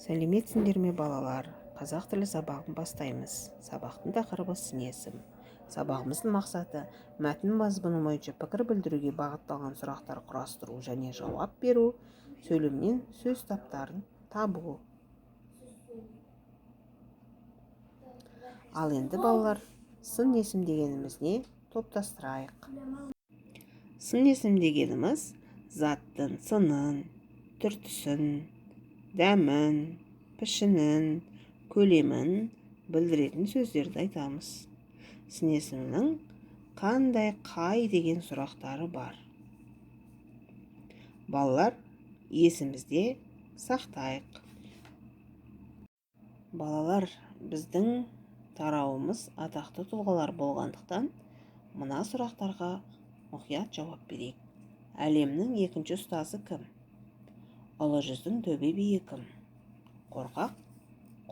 Сәлеметсіңдер ме, балалар? Қазақ тілі сабағын бастаймыз. Сабақтың тақырыбы: сын есім. Сабағымыздың мақсаты: мәтін мазмұны бойынша пікір білдіруге бағытталған сұрақтар құрастыру және жауап беру, сөйлемнен сөз таптарын табу. Ал енді, балалар, сын есім дегеніміз не? Топтастырайық. Сын есім дегеніміз заттың сынын, түр-түсін, дәмін, пішінін, көлемін білдіретін сөздерді айтамыз. Сын есімнің қандай, қай деген сұрақтары бар. Балалар, есімізде сақтайық. Балалар, біздің тарауымыз атақты тұлғалар болғандықтан, мына сұрақтарға мұқият жауап берейік. Әлемнің екінші ұстазы кім? Ұлы жүздің төбе биі кім? Қорқақ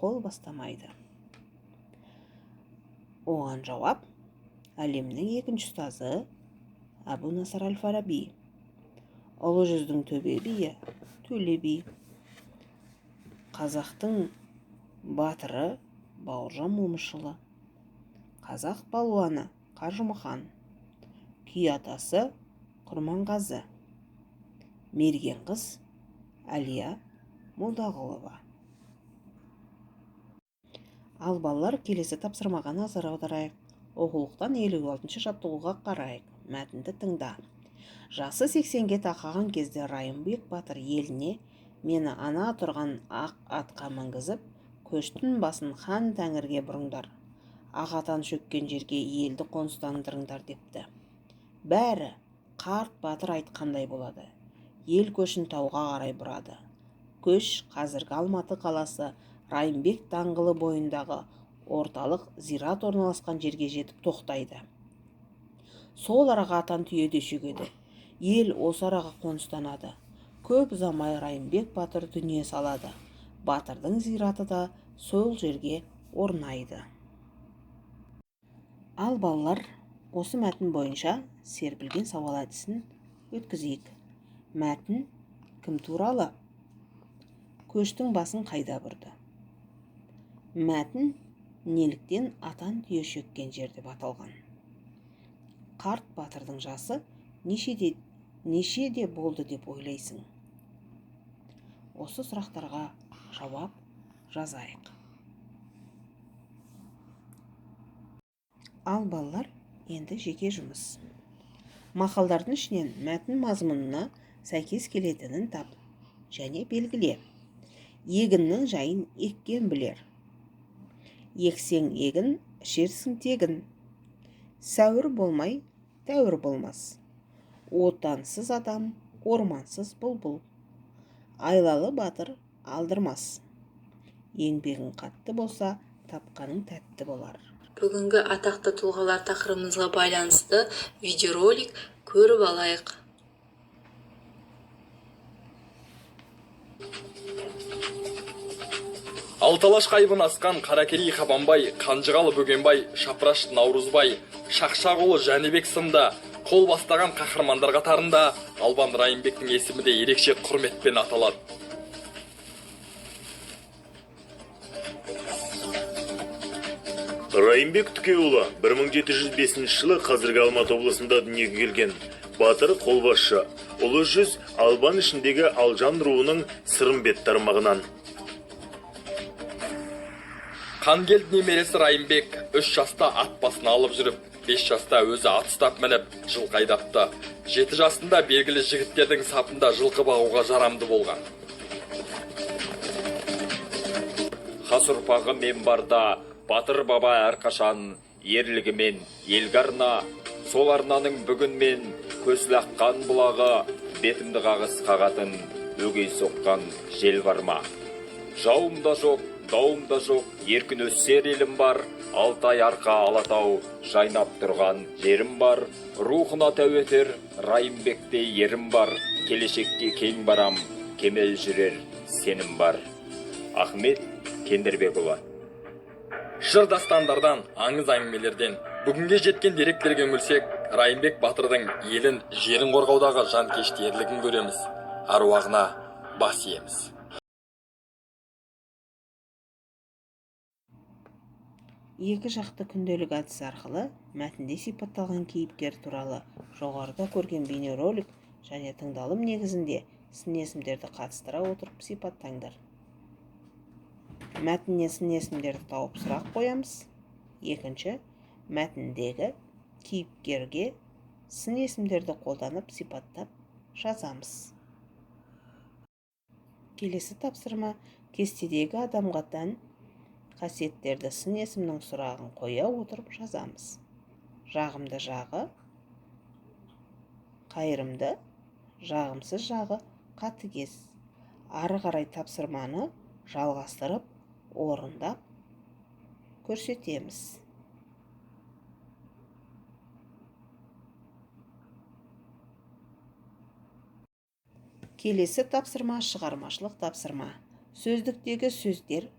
қол бастамайды. Оған жауап: әлемнің екінші ұстазы Әбу Насыр әл-Фараби, Ұлы жүздің төбе биі Төле би, қазақтың батыры Бауыржан Момышұлы, қазақ палуаны Қажымұқан, күй атасы Құрманғазы, мерген қыз Әлия Молдағұлова. Ал, балалар, келесі тапсырмаға назар аударайық. Оқулықтан 56-жаттығуға қарайық. Мәтінді тыңда. Жасы 80-ге тақаған кезде Райымбек батыр еліне: «Мені ана тұрған ақ атқа мінгізіп, көштің басын хан тәңірге бұрыңдар, ақ атан шөккен жерге елді қоныстандырыңдар», – депті. Бәрі қарт батыр айтқандай болады. Ел көшін тауға қарай бұрады. Көш қазіргі Алматы қаласы, Райымбек даңғылы бойындағы орталық зират орналасқан жерге жетіп тоқтайды. Сол араға атан түйе де шөгеді. Ел осы араға қоныстанады. Көп ұзамай Райымбек батыр дүние салады. Батырдың зираты да сол жерге орнайды. Ал, балалар, осы мәтін бойынша серпілген сауал әдісін өткізейік. Мәтін кім туралы? Көштің басын қайда бұрды? Мәтін неліктен атан түйе шөккен жер деп аталған? Қарт батырдың жасы нешеде болды деп ойлайсың? Осы сұрақтарға жауап жазайық. Ал, балалар, енді жеке жұмыс. Мақалдардың ішінен мәтін мазмұнына сәйкес келетінін тап және белгіле. Егіннің жайын еккен білер. Ексең егін, ішерсің тегін. Сәуір болмай, тәуір болмас. Отансыз адам, ормансыз бұлбұл. Айлалы батыр алдырмас. Еңбегің қатты болса, тапқаның тәтті болар. Бүгінгі атақты тұлғалар тақырыбымызға байланысты видеоролик көріп алайық. Алты Алаш қайыбын асқан Қаракерей Қабанбай, Қанжығалы Бөгенбай, Шапыраш Наурызбай, Шақшақұлы Жәнібек сынды қол бастаған қаһармандар қатарында Албан Райымбектің есімі де ерекше құрметпен аталады. Райымбек Түкеұлы 1705 жылы қазіргі Алматы облысында дүниеге келген. Батыр, қолбасшы, Ұлы жүз Албан ішіндегі Алжан руының Сырымбет тармағынан. Қангелді немересі Райымбек 3 жаста ат басын алып жүріп, 5 жаста өзі ат ұстап мініп, жылқы айдапты. 7 жасында белгілі жігіттердің сапында жылқы бағуға жарамды болған. Хас ұрпағы мен барда батыр баба әрқашан ерлігімен елге арна, сол арнаның бүгін мен көз лаққан бұлағы, бетімді қағыс қағатын өгей соққан жел бар ма? Жауым да жоқ, дауым да жоқ, еркін өсер елім бар, Алтай, Арқа, Алатау жайнап тұрған жерім бар, рухына тәу етер Райымбектей ерім бар, келешекке кең барам, кемел жүрер сенім бар. Ахмет Кендірбекұлы. Жыр дастандардан, аңыз әңгімелерден бүгінге жеткен деректерге үңілсек, Райымбек батырдың елін, жерін қорғаудағы жанкешті ерлігін көреміз, аруағына бас иеміз. Екі жақты күнделік әдісі арқылы мәтінде сипатталған кейіпкер туралы жоғарыда көрген бейнеролик және тыңдалым негізінде сын есімдерді қатыстыра отырып сипаттаңдар. Мәтіннен сын есімдерді тауып сұрақ қоямыз. Екінші, мәтіндегі кейіпкерге сын есімдерді қолданып сипаттап жазамыз. Келесі тапсырма: кестедегі адамға тән қасиеттерді сын есімнің сұрағын қоя отырып жазамыз. Жағымды жағы қайырымды, жағымсыз жағы қатыгез. Ары қарай тапсырманы жалғастырып, орындап көрсетеміз. Келесі тапсырма шығармашылық тапсырма. Сөздіктегі сөздер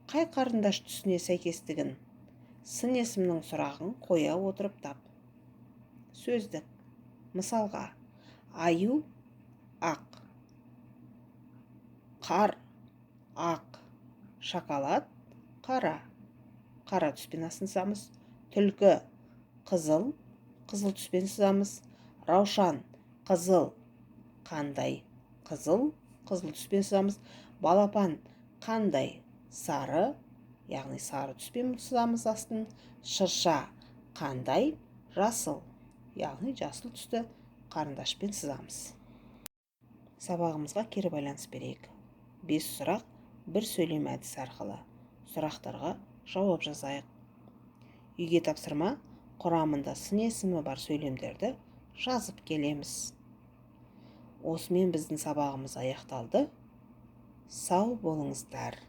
қай қарындаш түсіне сәйкестігін сын есімнің сұрағын қоя отырып тап. Сөздік. Мысалға, аю ақ, қар ақ, шоколад қара, қара түспен астын сызамыз, түлкі қызыл, қызыл түспен сызамыз, раушан қызыл, қандай қызыл, қызыл түспен сызамыз, балапан қандай сары, яғни сары түспен сызамыз астын, шырша қандай жасыл, яғни жасыл түсті қарындашпен сызамыз. Сабағымызға кері байланыс берейік. 5 сұрақ, бір сөйлем әдісі арқылы сұрақтарға жауап жазайық. Үйге тапсырма: құрамында сын есімі бар сөйлемдерді жазып келеміз. Осымен біздің сабағымыз аяқталды. Сау болыңыздар.